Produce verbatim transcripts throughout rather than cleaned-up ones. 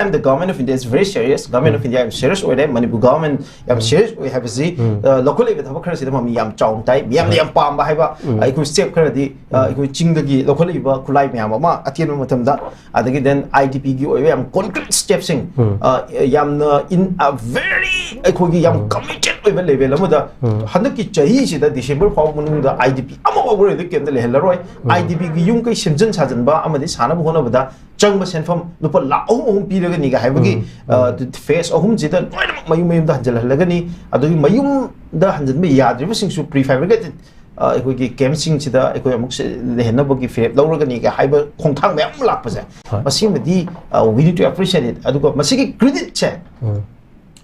time, the government of India is very serious. Government of India ꯌꯥꯝ serious ꯑꯣꯏꯔꯦ꯫ Manipur government ꯌꯥꯝ serious ꯑꯣꯏ ꯍꯥꯏꯕꯁꯤ, ꯑ, ꯂꯧꯈꯠꯂꯛꯏꯕ ꯊꯕꯛ ꯈꯔꯁꯤꯗ ꯃꯃꯤ ꯌꯥꯝ ꯆꯥꯎꯅ ꯇꯥꯏ, ꯃꯤꯌꯥꯝꯅ ꯌꯥꯝ ꯄꯥꯝꯕ ꯍꯥꯏꯕ, ꯑ, ꯑꯩꯈꯣꯏ step ꯈꯔꯗꯤ, ꯑ, ꯑꯩꯈꯣꯏ ꯆꯤꯡꯗꯒꯤ ꯂꯧꯈꯠꯂꯛꯏꯕ ꯈꯨꯠꯂꯥꯏ ꯃꯌꯥꯝ ꯑꯃ ꯑꯇꯦꯟꯕ ꯃꯇꯝꯗ, ꯑꯗꯒꯤ then IDP ꯒꯤ ꯑꯣꯏꯕ ꯌꯥꯝ concrete step ꯁꯤꯡ, ꯑ, ꯌꯥꯝꯅ in a very ꯑꯩꯈꯣꯏꯒꯤ ꯌꯥꯝ committed ꯑꯣꯏꯕ level ꯑꯃꯗ, ꯍꯟꯗꯛꯀꯤ ꯆꯍꯤꯁꯤꯗ December ꯐꯥꯎꯕ ꯃꯅꯨꯡꯗ IDP ꯑꯃꯐꯥꯎꯕ ꯔꯦꯗꯤꯑꯣ ꯀꯦꯝꯞꯇ ꯂꯩꯍꯜꯂꯔꯣꯏ꯫ IDP ꯒꯤ ꯌꯨꯝ ꯀꯩ ꯁꯦꯝꯖꯤꯟ ꯁꯥꯖꯤꯟꯕ ꯑꯃꯗꯤ ꯁꯥꯅꯕ ꯍꯣꯠꯅꯕꯗ ꯆꯪꯕ ꯁꯦꯟꯐꯝ ꯂꯨꯄꯥ ꯂꯥꯈ ꯑꯍꯨꯝ ꯑꯍꯨꯝ ꯄꯤꯔꯒꯅꯤꯒ ꯍꯥꯏꯕꯒꯤ, ꯎꯝ, ꯑ, phase ꯑꯍꯨꯝꯁꯤꯗ ꯂꯣꯏꯅꯃꯛ ꯃꯌꯨꯝ ꯃꯌꯨꯝꯗ ꯍꯟꯖꯤꯜꯍꯜꯂꯒꯅꯤ꯫ ꯑꯗꯨꯒꯤ ꯃꯌꯨꯝꯗ ꯍꯟꯖꯤꯟꯕ ꯌꯥꯗ꯭ꯔꯤꯕꯁꯤꯡꯁꯨ prefabricated, ꯑ, ꯑꯩꯈꯣꯏꯒꯤ ꯀꯦꯝꯞꯁꯤꯡꯁꯤꯗ ꯑꯩꯈꯣꯏ ꯑꯃꯨꯛ ꯁꯤ-, ꯂꯩꯍꯟꯅꯕꯒꯤ ꯐꯤꯔꯦꯞ ꯂꯧꯔꯒꯅꯤꯒ ꯍꯥꯏꯕ ꯈꯣꯡꯊꯥꯡ ꯃꯌꯥꯝ ꯑꯃ ꯂꯥꯛꯄꯁꯦ, ꯍꯣꯏ꯫ ꯃꯁꯤꯃꯗꯤ, ꯑ, we need to appreciate it꯫ ꯑꯗꯨꯒ ꯃꯁꯤꯒꯤ credit ꯁꯦ, ꯎꯝ꯫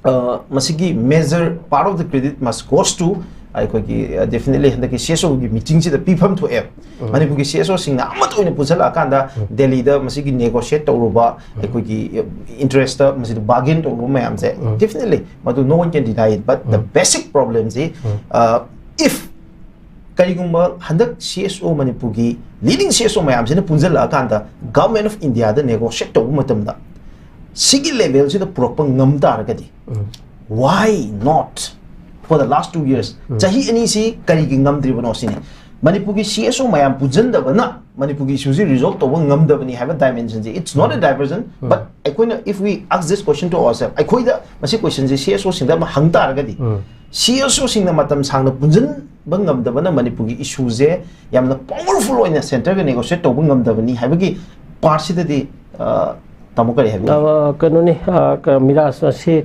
ꯑ, ꯃꯁꯤꯒꯤ major part of the credit must goes to ꯑꯩꯈꯣꯏꯒꯤ, ꯑ, definitely ꯍꯟꯗꯛꯀꯤ CSO ꯒꯤ meeting ꯁꯤꯗ ꯄꯤꯐꯝ ꯊꯣꯛꯑꯦ꯫ ꯎꯝ꯫ ꯃꯅꯤꯄꯨꯔꯒꯤ CSO ꯁꯤꯡꯅ ꯑꯃꯠꯇ ꯑꯣꯏꯅ ꯄꯨꯟꯁꯤꯜꯂꯛꯑꯀꯥꯟꯗ ꯎꯝ꯫ ꯗꯦꯜꯂꯤꯗ ꯃꯁꯤꯒꯤ negotiate ꯇꯧꯔꯨꯕ, ꯎꯝ꯫ ꯑꯩꯈꯣꯏꯒꯤ, ꯑ, interest ꯇ ꯃꯁꯤꯗ bargain ꯇꯧꯔꯨꯕ ꯃꯌꯥꯝꯁꯦ, ꯎꯝ꯫ Definitely ꯃꯗꯨ no one can deny it, but the um. Basic problem ꯁꯤ, ꯎꯝ꯫ ꯑ, if ꯀꯔꯤꯒꯨꯝꯕ ꯍꯟꯗꯛ CSO ꯃꯅꯤꯄꯨꯔꯒꯤ leading CSO ꯃꯌꯥꯝꯁꯤꯅ ꯄꯨꯟꯁꯤꯜꯂꯛꯑꯀꯥꯟꯗ Government of India the negotiate ꯇꯧꯕ ꯃꯇꯝꯗ ꯁꯤꯒꯤ level ꯁꯤꯗ ꯄꯨꯔꯛꯄ ꯉꯝ ꯇꯥꯔꯒꯗꯤ, ꯎꯝ꯫ Why not for the last two years? ꯎꯝ꯫ ꯆꯍꯤ ꯑꯅꯤꯁꯤ ꯀꯔꯤꯒꯤ ꯉꯝꯗ꯭ꯔꯤꯕꯅꯣ ꯁꯤꯅꯤ꯫ ꯃꯅꯤꯄꯨꯔꯒꯤ CSO ꯃꯌꯥꯝ ꯄꯨꯟꯁꯤꯟꯗꯕꯅ ꯃꯅꯤꯄꯨꯔꯒꯤ issue ꯁꯤ resolve ꯇꯧꯕ ꯉꯝꯗꯕꯅꯤ ꯍꯥꯏꯕ dimension say, it's not a diversion, um. But ꯑꯩꯈꯣꯏꯅ, if we ask this question to ourselves, ꯑꯩꯈꯣꯏꯗ ꯃꯁꯤ question ꯁꯦ CSO ꯁꯤꯡꯗ ꯑꯃ ꯍꯪ ꯇꯥꯔꯒꯗꯤ, ꯎꯝ꯫ CSO ꯁꯤꯡꯅ ꯃꯇꯝ ꯁꯥꯡꯅ ꯄꯨꯟꯁꯤꯟꯕ ꯉꯝꯗꯕꯅ ꯃꯅꯤꯄꯨꯔꯒꯤ issue ꯁꯦ ꯌꯥꯝꯅ powerful ꯑꯣꯏꯅ centre ꯒ negotiate ꯇꯧꯕ ꯉꯝꯗꯕꯅꯤ ꯍꯥꯏꯕꯒꯤ part ꯁꯤꯗꯗꯤ, ꯑ, ꯇꯥꯃꯣ ꯀꯔꯤ ꯍꯥꯏꯕꯤꯅꯤꯡꯉꯤ? ꯑ, ꯀꯩꯅꯣꯅꯤ, ꯑ, ꯀ-, ꯃꯤꯔꯥꯖ ꯑꯁꯤ,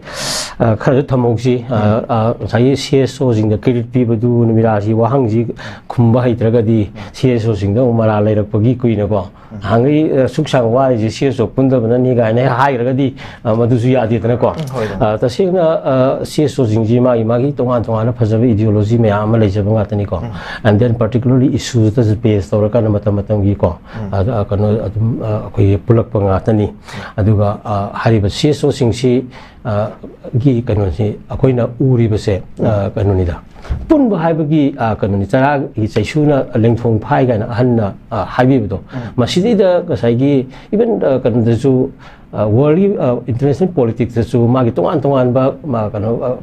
ꯑ, ꯈꯔꯁꯨ ꯊꯝꯍꯧꯁꯤ꯫ ꯑ, ꯎꯝ꯫ ꯑ, ꯉꯁꯥꯏꯒꯤ CSO ꯁꯤꯡꯗ credit ꯄꯤꯕꯗꯨ ꯃꯤꯔꯥꯖꯀꯤ ꯋꯥꯍꯪꯁꯤ ꯈꯨꯝꯕ ꯍꯩꯇ꯭ꯔꯒꯗꯤ ꯎꯝ꯫ CSO ꯁꯤꯡꯗ ꯑꯃꯨꯛ ꯃꯔꯥꯜ ꯂꯩꯔꯛꯄꯒꯤ ꯀꯨꯏꯅꯀꯣ꯫ ꯎꯝ꯫ ꯅꯍꯥꯟꯈꯩ, ꯑ, ꯁꯨꯛ ꯁꯥꯡꯅ ꯋꯥꯔꯤꯁꯦ CSO ꯄꯨꯟꯗꯕꯅꯅꯤ ꯀꯥꯏꯅ ꯍꯦꯛ ꯍꯥꯏꯈ꯭ꯔꯒꯗꯤ, ꯑ, ꯃꯗꯨꯁꯨ ꯌꯥꯗꯦꯗꯅꯀꯣ꯫ ꯎꯝ, ꯍꯣꯏ, ꯍꯣꯏ꯫ ꯑ, ꯇꯁꯦꯡꯅ, ꯑ, CSO ꯁꯤꯡꯁꯤ ꯃꯥꯒꯤ, ꯃꯥꯒꯤ ꯇꯣꯉꯥꯟ ꯇꯣꯉꯥꯟꯅ ꯐꯖꯕ ideology ꯃꯌꯥꯝ ꯑꯃ ꯂꯩꯖꯕ ꯉꯥꯛꯇꯅꯤꯀꯣ꯫ ꯎꯝ꯫ And then particularly issue ꯗꯁꯨ base ꯇꯧꯔꯀꯥꯟꯗ ꯃꯇꯝ ꯃꯇꯝꯒꯤꯀꯣ, ꯎꯝ꯫ ꯑ, ꯑ, ꯀꯩꯅꯣ ꯑꯗꯨꯝ, ꯑ, ꯑꯩꯈꯣꯏꯒꯤ ꯄꯨꯜꯂꯛꯄ ꯉꯥꯛꯇꯅꯤ꯫ ꯎꯝ꯫ ꯑꯗꯨꯒ, ꯑ, ꯍꯥꯏꯔꯤꯕ CSO ꯁꯤꯡꯁꯤ, ꯑ, ꯒꯤ ꯀꯩꯅꯣꯁꯤ ꯑꯩꯈꯣꯏꯅ ꯎꯔꯤꯕꯁꯦ, ꯑ, ꯎꯝ꯫ ꯀꯩꯅꯣꯅꯤꯗ꯫ ꯄꯨꯟꯕ ꯍꯥꯏꯕꯒꯤ, ꯑ, ꯀꯩꯅꯣꯅꯤ, ꯆꯔꯥꯒꯤ ꯆꯩꯁꯨꯅ ꯂꯦꯡꯊꯣꯡ ꯐꯥꯏ ꯀꯥꯏꯅ ꯑꯍꯟꯅ, ꯑ, ꯍꯥꯏꯕꯤꯕꯗꯣ꯫ ꯎꯝ꯫ ꯃꯁꯤꯗꯩꯗ ꯉꯁꯥꯏꯒꯤ even, ꯑ, ꯀꯩꯅꯣꯗꯁꯨ ꯋꯥꯔꯜꯒꯤ ꯏꯟꯇꯔꯅꯦꯁꯅꯦꯜ ꯄꯣꯂꯤꯇꯤꯛꯁꯇꯁꯨ ꯃꯥꯒꯤ ꯇꯣꯉꯥꯟ ꯇꯣꯉꯥꯟꯕ ꯃꯥ-, ꯀꯩꯅꯣ,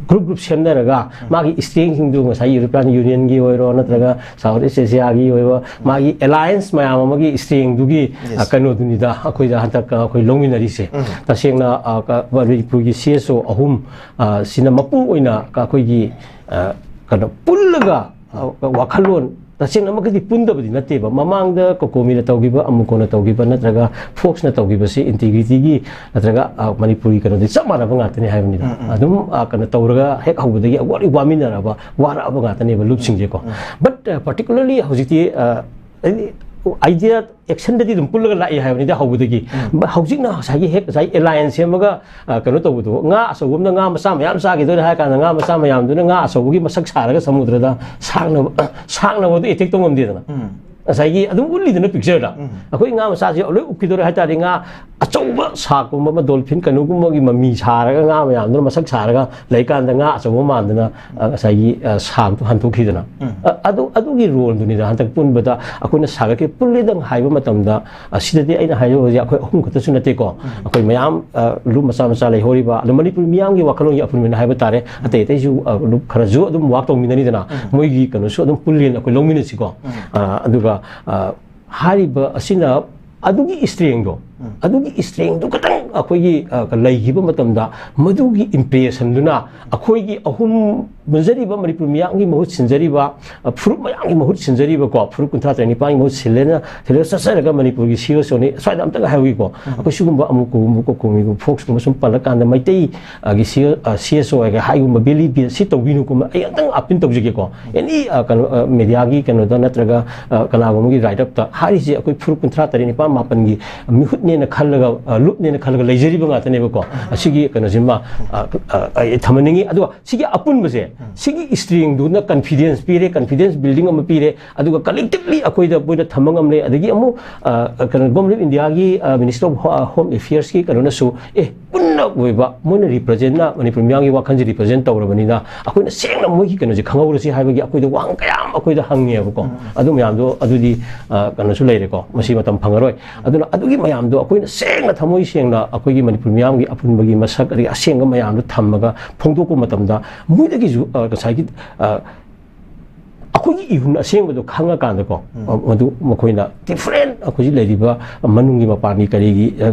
ꯒ꯭ꯔꯨꯞ ꯒ꯭ꯔꯨꯞ ꯁꯦꯝꯅꯔꯒ ꯃꯥꯒꯤ ꯏꯁꯇ꯭ꯔꯦꯡꯁꯤꯡꯗꯨ ꯉꯁꯥꯏ ꯌꯨꯔꯣꯄꯤꯌꯥꯟ ꯌꯨꯅꯤꯌꯟꯒꯤ ꯑꯣꯏꯔꯣ, ꯅꯠꯇ꯭ꯔꯒ ꯁꯥꯎꯠ ꯏꯁ ꯑꯦꯁꯤꯌꯥꯒꯤ ꯑꯣꯏꯕ ꯃꯥꯒꯤ ꯑꯦꯂꯥꯌꯟꯁ ꯃꯌꯥꯝ ꯑꯃꯒꯤ ꯏꯁꯇ꯭ꯔꯦꯡꯗꯨꯒꯤ, Yes. ꯑ, ꯀꯩꯅꯣꯗꯨꯅꯤꯗ ꯑꯩꯈꯣꯏꯗ ꯍꯟꯗꯛ ꯑꯩꯈꯣꯏ ꯂꯧꯃꯤꯟꯅꯔꯤꯁꯦ꯫ ꯎꯝ. ꯇꯁꯦꯡꯅ, ꯑ, ꯀ-, ꯃꯅꯤꯄꯨꯔꯒꯤ ꯁꯤ ꯑꯦꯁ ꯑꯣ ꯑꯍꯨꯝ, ꯑ, ꯁꯤꯅ ꯃꯄꯨꯡ ꯑꯣꯏꯅ ꯑꯩꯈꯣꯏꯒꯤ, ꯑ, ꯀꯩꯅꯣ ꯄꯨꯜꯂꯒ, ꯑ, ꯋꯥꯈꯜꯂꯣꯟ ꯇꯁꯦꯡꯅꯃꯛꯀꯤꯗꯤ ꯄꯨꯟꯗꯕꯗꯤ ꯅꯠꯇꯦꯕ꯫ ꯃꯃꯥꯡꯗ ꯀꯣꯀꯣꯃꯤꯅ ꯇꯧꯈꯤꯕ, ꯑꯃꯨꯀꯣꯅ ꯇꯧꯈꯤꯕ, ꯅꯠꯇ꯭ꯔꯒ ꯐꯣꯛꯁꯅ ꯇꯧꯈꯤꯕꯁꯤ ꯏꯟꯇꯤꯒ꯭ꯔꯤꯇꯤꯒꯤ ꯅꯠꯇ꯭ꯔꯒ, ꯑ, ꯃꯅꯤꯄꯨꯔꯒꯤ ꯀꯩꯅꯣꯗꯤ ꯆꯞ ꯃꯥꯟꯅꯕ ꯉꯥꯛꯇꯅꯤ ꯍꯥꯏꯕꯅꯤꯗ꯫ ꯎꯝ, ꯎꯝ. ꯑꯗꯨꯝ, ꯑ, ꯀꯩꯅꯣ ꯇꯧꯔꯒ ꯍꯦꯛ ꯍꯧꯕꯗꯒꯤ ꯋꯥꯔꯤ ꯋꯥꯃꯤꯟꯅꯔꯕ, ꯋꯥꯔꯛꯑꯕ ꯉꯥꯛꯇꯅꯦꯕ ꯂꯨꯞꯁꯤꯡꯁꯦꯀꯣ꯫ ꯎꯝ. But, ꯑ, particularly ꯍꯧꯖꯤꯛꯇꯤ, ꯑ, ꯍꯥꯏꯗꯤ idea actionꯗꯗꯤ ꯑꯗꯨꯝ ꯄꯨꯜꯂꯒ ꯂꯥꯛꯏ ꯍꯥꯏꯕꯅꯤꯗ ꯍꯧꯕꯗꯒꯤ꯫ ꯎꯝ. ꯍꯧꯖꯤꯛꯅ ꯉꯁꯥꯏꯒꯤ ꯍꯦꯛ ꯉꯁꯥꯏ alliance ꯁꯦꯝꯃꯒ, ꯑ, ꯀꯩꯅꯣ ꯇꯧꯕꯗꯣ, ꯉꯥ ꯑꯆꯧꯕ ꯑꯃꯅ ꯉꯥ ꯃꯆꯥ ꯃꯌꯥꯝ ꯆꯥꯈꯤꯗꯣꯏꯅꯦ ꯍꯥꯏꯔ ꯀꯥꯟꯗ, ꯉꯥ ꯃꯆꯥ ꯃꯌꯥꯝꯗꯨꯅ ꯉꯥ ꯑꯆꯧꯕꯒꯤ ꯃꯁꯛ ꯁꯥꯔꯒ ꯁꯃꯨꯗ꯭ꯔꯗ ꯁꯥꯡꯅꯕ, ꯁꯥꯡꯅꯕꯗꯣ attack ꯇꯧ ꯉꯝꯗꯦꯗꯅ꯫ ꯎꯝ. ꯉꯁꯥꯏꯒꯤ ꯑꯗꯨꯝ ꯎꯠꯂꯤꯗꯅ pictureꯗ꯫ ꯎꯝ. ꯑꯩꯈꯣꯏ ꯉꯥ ꯃꯆꯥꯁꯦ ꯂꯣꯏ ꯎꯞꯈꯤꯗꯣꯔꯦ ꯍꯥꯏ ꯇꯥꯔꯗꯤ, ꯉꯥ ꯑꯆꯧꯕ ꯁꯥꯔꯛꯀꯨꯝꯕ ꯑꯃ, dolphin ꯀꯩꯅꯣꯒꯨꯝꯕꯒꯤ ꯃꯃꯤ ꯁꯥꯔꯒ, ꯉꯥ ꯃꯌꯥꯝꯗꯨꯅ ꯃꯁꯛ ꯁꯥꯔꯒ ꯂꯩꯀꯥꯟꯗ, ꯉꯥ ꯑꯆꯧꯕ ꯃꯥꯟꯗꯅ, ꯑ, ꯉꯁꯥꯏꯒꯤ, ꯑ, ꯁꯥꯝꯇꯣ ꯍꯟꯗꯣꯛꯈꯤꯗꯅ꯫ ꯎꯝ. ꯑ, ꯑꯗꯨ, ꯑꯗꯨꯒꯤ roleꯗꯨꯅꯤꯗ ꯍꯟꯗꯛ ꯄꯨꯟꯕꯗ ꯑꯩꯈꯣꯏꯅ ꯁꯥꯒꯠꯈꯤ꯫ ꯄꯨꯜꯂꯤꯗꯪ ꯍꯥꯏꯕ ꯃꯇꯝꯗ, ꯑ, ꯁꯤꯗꯗꯤ ꯑꯩꯅ ꯍꯥꯏꯖꯧ ꯍꯧꯖꯤꯛ ꯑꯩꯈꯣꯏ ꯑꯍꯨꯝ ꯈꯛꯇꯁꯨ ꯅꯠꯇꯦꯀꯣ꯫ ꯎꯝ. ꯑꯩꯈꯣꯏ ꯃꯌꯥꯝ, ꯑ, ꯂꯨꯞ ꯃꯆꯥ ꯃꯆꯥ ꯂꯩꯍꯧꯔꯤꯕ, ꯑꯗꯣ ꯃꯅꯤꯄꯨꯔ ꯃꯤꯌꯥꯝꯒꯤ ꯋꯥꯈꯜꯂꯣꯟꯒꯤ ꯑꯄꯨꯟꯕꯅ ꯍꯥꯏꯕ ꯇꯥꯔꯦ꯫ ꯎꯝ. ꯑꯇꯩ ꯑꯇꯩꯁꯨ, ꯑ, ꯂꯨꯞ ꯈꯔꯁꯨ ꯑꯗꯨꯝ work ꯇꯧꯃꯤꯟꯅꯔꯤꯗꯅ, ꯎꯝ. ꯃꯣꯏꯒꯤ ꯀꯩꯅꯣꯁꯨ ꯑꯗꯨꯝ ꯄꯨꯜꯂꯦꯅ ꯑꯩꯈꯣꯏ ꯂꯧꯃꯤꯟꯅꯁꯤꯀꯣ꯫ ꯎꯝ. ꯑ, ꯑꯗꯨꯒ, ꯑ, ꯍꯥꯏꯔꯤꯕ ꯑꯁꯤꯅ ꯑꯗꯨꯒꯤ ꯏꯁꯇ꯭ꯔꯦꯡꯗꯣ, ꯎꯝ. ꯑꯗꯨꯒꯤ ꯏꯁꯇ꯭ꯔꯦꯡꯗꯣ ꯈꯇꯪ ꯑꯩꯈꯣꯏꯒꯤ, ꯑ, ꯂꯩꯈꯤꯕ ꯃꯇꯝꯗ, ꯃꯗꯨꯒꯤ impressionꯗꯨꯅ ꯑꯩꯈꯣꯏꯒꯤ ꯑꯍꯨꯝ ꯄꯨꯟꯖꯔꯤꯕ, ꯃꯅꯤꯄꯨꯔ ꯃꯤꯌꯥꯝꯒꯤ ꯃꯍꯨꯠ ꯁꯤꯟꯖꯔꯤꯕ, ꯑ, ꯐꯨꯔꯨꯞ ꯃꯌꯥꯝꯒꯤ ꯃꯍꯨꯠ ꯁꯤꯟꯖꯔꯤꯕꯀꯣ, ꯐꯨꯔꯨꯞ ꯀꯨꯟꯊ꯭ꯔꯥ ꯇꯔꯦꯠ ꯅꯤꯄꯥꯟꯒꯤ ꯃꯍꯨꯠ ꯁꯤꯜꯂꯦꯅ, ꯁꯤꯜꯂꯒ ꯆꯠꯆꯔꯒ ꯃꯅꯤꯄꯨꯔꯒꯤ ꯁꯤ ꯑꯦꯁ ꯑꯣꯅꯤ, ꯁ꯭ꯋꯥꯏꯗ ꯑꯝꯇꯪ ꯍꯥꯏꯍꯧꯒꯦꯀꯣ꯫ ꯎꯝ. ꯑꯩꯈꯣꯏ ꯁꯤꯒꯨꯝꯕ ꯑꯃꯨꯛ ꯀꯣꯃꯤꯒꯨꯝꯕ, ꯐꯣꯛꯁꯀꯨꯝꯕ ꯁꯨꯝ ꯄꯜꯂꯀꯥꯟꯗ ꯃꯩꯇꯩ, ꯑ, ꯒꯤ ꯁꯤ-, ꯑ, ꯁꯤ ꯑꯦꯁ ꯑꯣ ꯍꯥꯏꯒ ꯍꯥꯏꯒꯨꯝꯕ ꯕꯦꯂꯤ ꯕꯦꯁ ꯁꯤ ꯇꯧꯕꯤꯅꯨꯀꯨꯝꯕ ꯑꯩ ꯑꯝꯇꯪ ꯑꯄꯤꯜ ꯇꯧꯖꯒꯦꯀꯣ꯫ Any, ꯑ, ꯀꯩꯅꯣ, ꯑ, mediaꯒꯤ ꯀꯩꯅꯣꯗ ꯅꯠꯇ꯭ꯔꯒ, ꯑ, ꯀꯅꯥꯒꯨꯝꯕꯒꯤ write-upꯇ ꯍꯥꯏꯔꯤꯁꯦ ꯑꯩꯈꯣꯏ ꯐꯨꯔꯨꯞ ꯀꯨꯟꯊ꯭ꯔꯥ ꯇꯔꯦꯠ ꯅꯤꯄꯥꯟ ꯃꯥꯄꯟꯒꯤ ꯃꯤꯍꯨꯠꯅꯦꯅ ꯈꯜꯂꯒ, ꯑ, ꯂꯨꯞꯅꯦꯅ ꯈꯜꯂꯒ ꯂꯩꯖꯔꯤꯕ ꯉꯥꯛꯇꯅꯦꯕꯀꯣ꯫ ꯑꯁꯤꯒꯤ ꯀꯩꯅꯣꯁꯤꯃ, ꯑ, ꯑ, ꯑꯩ ꯊꯝꯍꯟꯅꯤꯡꯉꯤ꯫ ꯑꯗꯨꯒ ꯁꯤꯒꯤ ꯑꯄꯨꯟꯕꯁꯦ, ꯁꯤꯒꯤ ꯏꯁꯇ꯭ꯔꯦꯡꯗꯨꯅ confidence ꯄꯤꯔꯦ, confidence building ꯑꯃ ꯄꯤꯔꯦ, ꯑꯗꯨꯒ collectively ꯑꯩꯈꯣꯏꯗ ꯃꯣꯏꯅ ꯊꯝꯕ ꯉꯝꯂꯦ꯫ ꯑꯗꯒꯤ ꯑꯃꯨꯛ, ꯑ, ꯀꯩꯅꯣ, Government of Indiaꯒꯤ, ꯑ, Minister of Ho-, Home Affairsꯀꯤ ꯀꯩꯅꯣꯅꯁꯨ, ꯑꯦ, ꯄꯨꯟꯅ ꯑꯣꯏꯕ, ꯃꯣꯏꯅ ꯔꯤꯄ꯭ꯔꯖꯦꯟꯅ ꯃꯅꯤꯄꯨꯔ ꯃꯤꯌꯥꯝꯒꯤ ꯋꯥꯈꯜꯁꯦ ꯔꯤꯄ꯭ꯔꯖꯦꯟ ꯇꯧꯔꯕꯅꯤꯅ, ꯑꯩꯈꯣꯏꯅ ꯁꯦꯡꯅ ꯃꯣꯏꯒꯤ ꯀꯩꯅꯣꯁꯦ ꯈꯪꯍꯧꯔꯁꯤ ꯍꯥꯏꯕꯒꯤ ꯑꯩꯈꯣꯏꯗ ꯋꯥꯍꯪ ꯀꯌꯥ ꯑꯃ ꯑꯩꯈꯣꯏꯗ ꯍꯪꯉꯦꯕꯀꯣ꯫ ꯑꯗꯨ ꯃꯌꯥꯝꯗꯣ ꯑꯗꯨꯗꯤ ꯑ, ꯀꯩꯅꯣꯁꯨ ꯂꯩꯔꯦꯀꯣ, ꯃꯁꯤ ꯃꯇꯝ ꯐꯪꯉꯔꯣꯏ꯫ ꯑꯗꯨꯅ ꯑꯗꯨꯒꯤ ꯃꯌꯥꯝꯗꯣ ꯑꯩꯈꯣꯏꯅ ꯁꯦꯡꯅ ꯊꯃꯣꯏ ꯁꯦꯡꯅ ꯑꯩꯈꯣꯏꯒꯤ ꯃꯅꯤꯄꯨꯔ ꯃꯤꯌꯥꯝꯒꯤ ꯑꯄꯨꯟꯕꯒꯤ ꯃꯁꯛ, ꯑꯗꯒꯤ ꯑꯁꯦꯡꯕ ꯃꯌꯥꯝꯗꯣ ꯊꯝꯃꯒ ꯐꯣꯡꯗꯣꯛꯄ ꯃꯇꯝꯗ ꯃꯣꯏꯗꯒꯤꯁꯨ ꯑ, ꯉꯁꯥꯏꯒꯤ ꯑ, ꯑꯩꯈꯣꯏꯒꯤ ꯏꯍꯨꯜ ꯑꯁꯦꯡꯕꯗꯣ ꯈꯪꯉꯀꯥꯟꯗꯀꯣ, ꯑ, ꯃꯗꯨ ꯃꯈꯣꯏꯅ ꯗꯤꯐ꯭ꯔꯦꯟ ꯑꯩꯈꯣꯏꯒꯤ ꯂꯩꯔꯤꯕ ꯃꯅꯨꯡꯒꯤ ꯃꯄꯥꯟꯒꯤ ꯀꯔꯤꯒꯤ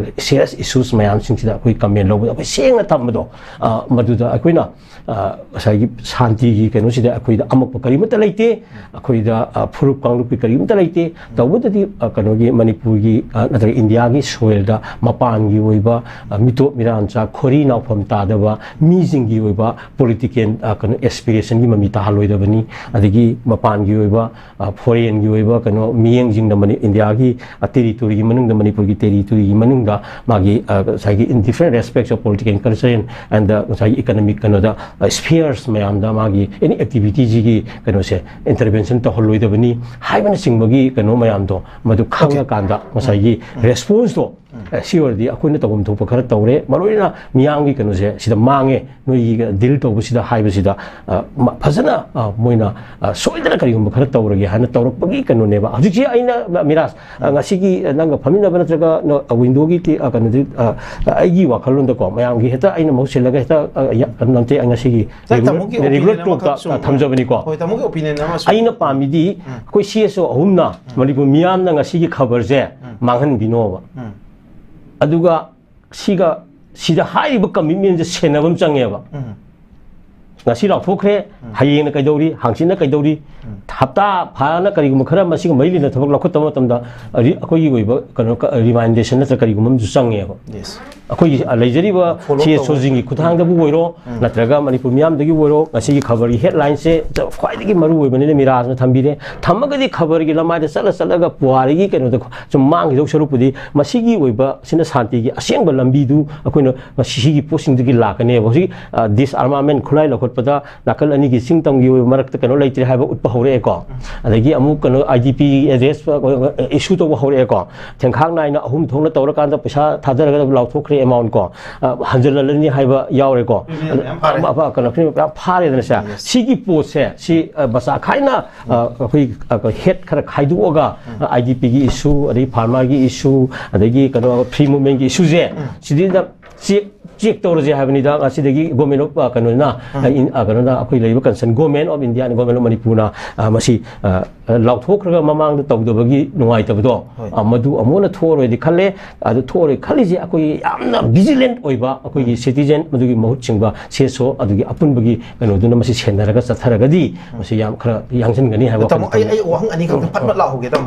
ꯁꯤꯔꯤꯌꯁ ꯏꯁꯨꯁ ꯃꯌꯥꯝꯁꯤꯡꯁꯤꯗ ꯑꯩꯈꯣꯏ ꯀꯃꯦꯟ ꯂꯧꯕꯗ ꯑꯩꯈꯣꯏ ꯁꯦꯡꯅ ꯊꯝꯕꯗꯣ, ꯑ, ꯃꯗꯨꯗ ꯑꯩꯈꯣꯏꯅ ꯑ, ꯉꯁꯥꯏꯒꯤ ꯁꯥꯟꯇꯤꯒꯤ ꯀꯩꯅꯣꯁꯤꯗ ꯑꯩꯈꯣꯏꯗ ꯑꯃꯛꯄ ꯀꯔꯤꯃꯠꯇ ꯂꯩꯇꯦ, ꯑꯩꯈꯣꯏꯗ ꯑ, ꯐꯨꯔꯨꯞ ꯀꯥꯡꯂꯨꯞꯀꯤ ꯀꯔꯤꯃꯠꯇ ꯂꯩꯇꯦ꯫ ꯇꯧꯕꯇꯗꯤ ꯑ, ꯀꯩꯅꯣꯒꯤ ꯃꯅꯤꯄꯨꯔꯒꯤ ꯑ, ꯅꯠꯇ꯭ꯔꯒ ꯏꯟꯗꯤꯌꯥꯒꯤ ꯁꯣꯏꯜꯗ ꯃꯄꯥꯟꯒꯤ ꯑꯣꯏꯕ ꯑ, ꯃꯤꯇꯣꯞ ꯃꯤꯔꯥꯟꯆꯥ, ꯈꯣꯔꯤ ꯅꯥꯎꯐꯝ ꯇꯥꯗꯕ ꯃꯤꯁꯤꯡꯒꯤ ꯑꯣꯏꯕ ꯄꯣꯂꯤꯇꯤꯀꯦꯜ ꯑ, ꯀꯩꯅꯣ ꯑꯦꯁꯄꯤꯔꯦꯁꯟꯒꯤ ꯃꯃꯤ ꯇꯥꯍꯜꯂꯣꯏꯗꯕꯅꯤ꯫ ꯑꯗꯒꯤ ꯃꯄꯥꯟꯒꯤ ꯑꯣꯏꯕ ꯐꯣꯔꯦꯟꯒꯤ ꯑꯣꯏꯕ ꯀꯩꯅꯣ ꯃꯤꯠꯌꯦꯡꯁꯤꯡꯅ ꯃꯅꯤ-, ꯏꯟꯗꯤꯌꯥꯒꯤ ꯇꯦꯔꯤꯇꯣꯔꯤꯒꯤ ꯃꯅꯨꯡꯗ, ꯃꯅꯤꯄꯨꯔꯒꯤ ꯇꯦꯔꯤꯇꯣꯔꯤꯒꯤ ꯃꯅꯨꯡꯗ ꯃꯥꯒꯤ ꯑ, ꯉꯁꯥꯏꯒꯤ in different aspects of political and cultural and the ꯉꯁꯥꯏꯒꯤ ꯏꯀꯅꯣꯃꯤꯛ ꯀꯩꯅꯣꯗ ꯁ꯭ꯐꯤꯌꯔꯁ ꯃꯌꯥꯝꯗ ꯃꯥꯒꯤ ꯑꯦꯅꯤ ꯑꯦꯛꯇꯤꯚꯤꯇꯤꯁꯤꯒꯤ ꯀꯩꯅꯣꯁꯦ ꯏꯟꯇꯔꯚꯦꯟꯁꯟ ꯇꯧꯍꯜꯂꯣꯏꯗꯕꯅꯤ ꯍꯥꯏꯕꯅꯆꯤꯡꯕꯒꯤ ꯀꯩꯅꯣ ꯃꯌꯥꯝꯗꯣ ꯃꯗꯨ ꯈꯪꯉꯀꯥꯟꯗ ꯉꯁꯥꯏꯒꯤ ꯔꯦꯁꯄꯣꯟꯁꯇꯣ, ꯑ, ꯁꯤ ꯑꯣꯏꯔꯗꯤ ꯑꯩꯈꯣꯏꯅ ꯇꯧꯐꯝ ꯊꯣꯛꯄ ꯈꯔ ꯇꯧꯔꯦ, ꯃꯔꯨꯑꯣꯏꯅ ꯃꯤꯌꯥꯝꯒꯤ ꯀꯩꯅꯣꯁꯦ ꯁꯤꯗ ꯃꯥꯡꯉꯦ, ꯅꯣꯏꯒꯤ ꯗꯤꯜ ꯇꯧꯕꯁꯤꯗ ꯍꯥꯏꯕꯁꯤꯗ ꯑ, ꯃ-, ꯐꯖꯅ ꯑ, ꯃꯣꯏꯅ ꯑ, ꯁꯣꯏꯗꯅ ꯀꯔꯤꯒꯨꯝꯕ ꯈꯔ ꯇꯧꯔꯒꯦ ꯍꯥꯏꯅ ꯇꯧꯔꯛꯄꯒꯤ ꯀꯩꯅꯣꯅꯦꯕ꯫ ꯍꯧꯖꯤꯛꯁꯤ ꯑꯩꯅ ꯃꯤꯔꯥꯖ, ꯑ, ꯉꯁꯤꯒꯤ ꯅꯪꯒ ꯐꯝꯃꯤꯟꯅꯕ ꯅꯠꯇ꯭ꯔꯒ ꯅ-, ꯑ, ꯋꯤꯟꯗꯣꯒꯤ ꯇꯤ-, ꯑ, ꯀꯩꯅꯣꯗꯤ, ꯑ, ꯑꯩꯒꯤ ꯋꯥꯈꯜꯂꯣꯟꯗꯀꯣ, ꯃꯌꯥꯝꯒꯤ ꯍꯦꯛꯇ ꯑꯩꯅ ꯃꯍꯨꯠ ꯁꯤꯜꯂꯒ ꯍꯦꯛꯇ, ꯑ, ꯌꯥ-, ꯀꯩꯅꯣ ꯅꯠꯇꯦ, ꯑꯩ ꯉꯁꯤꯒꯤ ꯅꯠꯇꯦ, ꯔꯤꯒꯨꯂꯔ, ꯇꯥꯃꯣꯒꯤ ꯔꯤꯒꯨꯂꯔ ꯑꯣꯄꯤꯅꯤꯌꯟ ꯇꯣꯛꯇ, ꯑꯃꯈꯛ ꯁꯨꯝ, ꯑ, ꯊꯝꯖꯕꯅꯤꯀꯣ꯫ ꯍꯣꯏ, ꯇꯥꯃꯣꯒꯤ ꯑꯣꯄꯤꯅꯤꯌꯟ ꯑꯃ ꯁꯨꯝ꯫ ꯑꯩꯅ ꯄꯥꯝꯃꯤꯗꯤ ꯎꯝ꯫ ꯑꯩꯈꯣꯏ ꯁꯤ ꯑꯦꯁ ꯑꯣ ꯑꯍꯨꯝꯅ ꯎꯝ꯫ ꯃꯅꯤꯄꯨꯔ ꯃꯤꯌꯥꯝꯅ ꯉꯁꯤꯒꯤ ꯈꯕꯔꯁꯦ ꯎꯝ꯫ ꯃꯥꯡꯍꯟꯕꯤꯅꯣꯕ꯫ ꯎꯝ꯫ ꯑꯗꯨꯒ ꯁꯤꯒ, ꯁꯤꯗ ꯍꯥꯏꯔꯤꯕ ꯀꯃꯤꯠꯃꯦꯟꯁꯦ ꯁꯦꯟꯅꯕ ꯑꯃ ꯆꯪꯉꯦꯕ꯫ ꯎꯝ꯫ ꯉꯁꯤ ꯂꯥꯎꯊꯣꯛꯈ꯭ꯔꯦ, ꯎꯝ꯫ ꯍꯌꯦꯡꯅ ꯀꯩꯗꯧꯔꯤ, ꯍꯥꯡꯆꯤꯠꯅ ꯀꯩꯗꯧꯔꯤ, ꯎꯝ꯫ ꯍꯞꯇꯥ ꯐꯥꯅ ꯀꯔꯤꯒꯨꯝꯕ ꯈꯔ ꯃꯁꯤꯒ ꯃꯔꯤ ꯂꯩꯅꯅ ꯊꯕꯛ ꯂꯧꯈꯠꯇꯕ ꯃꯇꯝꯗ, ꯑꯔꯤ-, ꯑꯩꯈꯣꯏꯒꯤ ꯑꯣꯏꯕ ꯀꯩꯅꯣ, ꯀ-, ꯔꯤꯃꯥꯏꯟꯗꯦꯁꯟ ꯅꯠꯇ꯭ꯔꯒ ꯀꯔꯤꯒꯨꯝꯕ ꯑꯃꯁꯨ ꯆꯪꯉꯦꯕ꯫ Yes꯫ ꯑꯩꯈꯣꯏꯒꯤ, ꯑ, ꯂꯩꯖꯔꯤꯕ follow ꯇꯧꯕ꯫ ꯁꯤ ꯑꯦꯁ ꯑꯣꯁꯤꯡꯒꯤ ꯈꯨꯠꯊꯥꯡꯗꯕꯨ ꯑꯣꯏꯔꯣ, ꯎꯝ꯫ ꯅꯠꯇ꯭ꯔꯒ ꯃꯅꯤꯄꯨꯔ ꯃꯤꯌꯥꯝꯗꯒꯤ ꯑꯣꯏꯔꯣ, ꯉꯁꯤꯒꯤ ꯈꯕꯔꯒꯤ ꯍꯦꯗꯂꯥꯏꯟꯁꯦ ꯈ꯭ꯋꯥꯏꯗꯒꯤ ꯃꯔꯨ ꯑꯣꯏꯕꯅꯤꯅ ꯃꯤꯔꯥꯖꯅ ꯊꯝꯕꯤꯔꯦ꯫ ꯊꯝꯃꯒꯗꯤ ꯈꯕꯔꯒꯤ ꯂꯃꯥꯏꯗ ꯆꯠꯂ ꯆꯠꯂꯒ ꯄꯨꯋꯥꯔꯤꯒꯤ ꯀꯩꯅꯣꯗ ꯁꯨꯝ ꯃꯥꯡꯈꯤꯗꯧ ꯁꯔꯨꯛꯄꯨꯗꯤ ꯃꯁꯤꯒꯤ ꯑꯣꯏꯕ ꯁꯤꯅ ꯁꯥꯟꯇꯤꯒꯤ ꯑꯁꯦꯡꯕ ꯂꯝꯕꯤꯗꯨ ꯑꯩꯈꯣꯏꯅ ꯃꯁꯤ, ꯁꯤꯒꯤ ꯄꯣꯠꯁꯤꯡꯗꯒꯤ ꯂꯥꯛꯀꯅꯦꯕ꯫ ꯍꯧꯖꯤꯛ, ꯑ, ꯗꯤꯁꯑꯥꯔꯃꯥꯃꯦꯟ, ꯈꯨꯠꯂꯥꯏ ꯂꯧꯈꯠꯄ ꯄꯗ ꯅꯥꯀꯜ ꯑꯅꯤꯒꯤ ꯆꯤꯡ ꯇꯝꯒꯤ ꯑꯣꯏꯕ ꯃꯔꯛꯇ ꯀꯩꯅꯣ ꯂꯩꯇ꯭ꯔꯦ ꯍꯥꯏꯕ ꯎꯠꯄ ꯍꯧꯔꯛꯑꯦꯀꯣ꯫ ꯑꯗꯒꯤ ꯑꯃꯨꯛ ꯀꯩꯅꯣ, ꯑꯥꯏ ꯗꯤ ꯄꯤ ꯑꯦꯗ꯭ꯔꯦꯁ ꯏꯁꯨ ꯇꯧꯕ ꯍꯧꯔꯛꯑꯦꯀꯣ꯫ ꯊꯦꯡꯈꯥꯡ ꯅꯥꯏꯅ ꯑꯍꯨꯝ ꯊꯣꯛꯅ ꯇꯧꯔꯀꯥꯟꯗ ꯄꯩꯁꯥ ꯊꯥꯗꯔꯒ ꯂꯥꯎꯊꯣꯛꯈ꯭ꯔꯦ ꯑꯦꯃꯥꯎꯟ ꯀꯣ꯫ ꯑ, ꯍꯟꯖꯜꯍꯜꯂꯅꯤ ꯍꯥꯏꯕ ꯌꯥꯎꯔꯦꯀꯣ꯫ ꯀ꯭ꯔꯤꯃꯤꯅꯦꯜ ꯃꯌꯥꯝ ꯐꯥꯔꯦ꯫ ꯑ, ꯑ, ꯀꯩꯅꯣ, ꯀ꯭ꯔꯤꯃꯤꯅꯦꯜ ꯃꯌꯥꯝ ꯐꯥꯔꯦꯗꯅ ꯁꯦ꯫ ꯁꯤꯒꯤ ꯄꯣꯠꯁꯦ, ꯁꯤ, ꯑ, ꯃꯆꯥ ꯈꯥꯏꯅ, ꯑ, ꯑꯩꯈꯣꯏ, ꯑ, ꯍꯦꯠ ꯈꯔ ꯈꯥꯏꯗꯣꯛꯑꯒ, ꯑꯥꯏ ꯗꯤ ꯄꯤꯒꯤ ꯏꯁꯨ, ꯑꯗꯒꯤ ꯐꯥꯔꯃꯔꯒꯤ ꯏꯁꯨ, ꯑꯗꯒꯤ ꯀꯩꯅꯣ, ꯐ꯭ꯔꯤ ꯃꯨꯚꯃꯦꯟꯒꯤ ꯏꯁꯨꯁꯦ, ꯁꯤꯗꯩꯗ ꯆꯦꯛ, ꯆꯦꯛ ꯇꯧꯔꯁꯦ ꯍꯥꯏꯕꯅꯤꯗ꯫ ꯉꯁꯤꯗꯒꯤ ꯒꯣꯔꯃꯦꯟ ꯑꯣꯐ, ꯑ, ꯀꯩꯅꯣꯅ, ꯑ, ꯏꯟ-, ꯑ, ꯀꯩꯅꯣꯅ, ꯑꯩꯈꯣꯏ ꯂꯩꯔꯤꯕ concern government of India, government of ꯃꯅꯤꯄꯨꯔꯅ, ꯑ, ꯃꯁꯤ, ꯑ, ꯂꯥꯎꯊꯣꯛꯈ꯭ꯔꯒ ꯃꯃꯥꯡꯗ ꯇꯧꯗꯕꯒꯤ ꯅꯨꯡꯉꯥꯏꯇꯕꯗꯣ, ꯍꯣꯏ꯫ ꯑ, ꯃꯗꯨ ꯑꯃꯨꯛ ꯍꯟꯅ ꯊꯣꯛꯑꯔꯣꯏꯗꯤ ꯈꯜꯂꯦ꯫ ꯑꯗꯨ ꯊꯣꯛꯑꯔꯣꯏ ꯈꯜꯂꯤꯁꯦ ꯑꯩꯈꯣꯏꯒꯤ ꯌꯥꯝꯅ ꯚꯤꯖꯤꯂꯦꯟꯠ ꯑꯣꯏꯕ ꯑꯩꯈꯣꯏꯒꯤ ꯁꯤꯇꯤꯖꯦꯟ, ꯃꯗꯨꯒꯤ ꯃꯍꯨꯠ ꯁꯤꯟꯕ ꯁꯤ ꯑꯦꯁ ꯑꯣ ꯑꯗꯨꯒꯤ ꯑꯄꯨꯟꯕꯒꯤ ꯀꯩꯅꯣꯗꯨꯅ ꯃꯁꯤ ꯁꯦꯟꯅꯔꯒ ꯆꯠꯊꯔꯒꯗꯤ ꯃꯁꯤ ꯌꯥꯝ ꯈꯔ ꯌꯥꯡꯁꯤꯟꯒꯅꯤ ꯍꯥꯏꯕ ꯇꯥꯃꯣ, ꯑꯩ, ꯋꯥꯈꯜ ꯑꯩ ꯋꯥꯍꯪ ꯑꯅꯤ ꯈꯛꯇ ꯐꯠ ꯐꯠ ꯂꯥꯎꯍꯧꯒꯦ, ꯇꯥꯃꯣ꯫